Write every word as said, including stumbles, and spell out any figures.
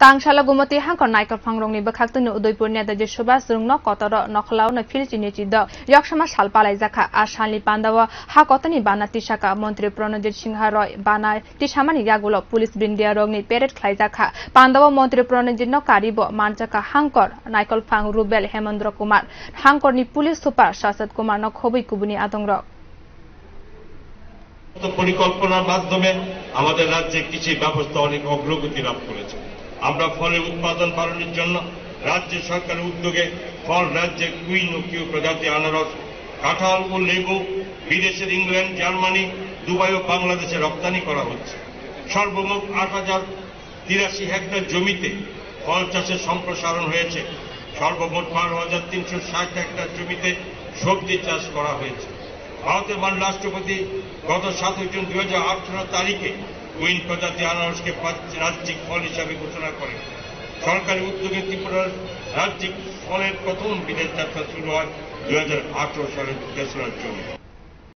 Tangsala Gumoti hangkor naikolphangrokni bwkhaktwino Udaipur Netaji Subhash Chwrwngno kotoro nokhlao no phil chini chidok yoksama sal palaijakha. A salni pandao ha kotorni bana tisaka Montri Pranajit Singha Roy bana tisamani yagulo police brindiarokni parade khlaijakha. Pandao Montri Pranajitno karibo manjakha hangkor naikolphang Rubel Hemendra Kumar, hangkorni police super Sachet Kumarno khobwi kubuni adongrok. পরিকল্পনার মাধ্যমে আমাদের রাজ্যে কৃষি ব্যবস্থা অনেক অগ্রগতি লাভ করেছে। আমরা ফলের উৎপাদন বাড়ানোর জন্য রাজ্য সরকারের উদ্যোগে ফল রাজ্যের কুইন ও কিউ প্রজাতি আনারস, কাঁঠাল ও লেবু বিদেশের ইংল্যান্ড, জার্মানি, দুবাই ও বাংলাদেশে রপ্তানি করা হচ্ছে। সর্বমোট আট হাজার তিরাশি হেক্টর জমিতে ফল চাষের সম্প্রসারণ হয়েছে। সর্বমোট বারো হাজার তিনশো ষাট হেক্টর জমিতে সবজি চাষ করা হয়েছে। ভারতের মাননীয় রাষ্ট্রপতি গত সাতই জুন দুই হাজার আঠারো তারিখে কুইন প্রজাতি আনারসকে প্রাচ-, রাজ্যিক ফল হিসাবে ঘোষণা করেন। সরকারি উদ্যোগে ত্রিপুরার রাজ্যিক ফলের প্রথম বিদেশ যাত্রা শুরু হয় দুই হাজার আঠারো সালের তেসরা জুন।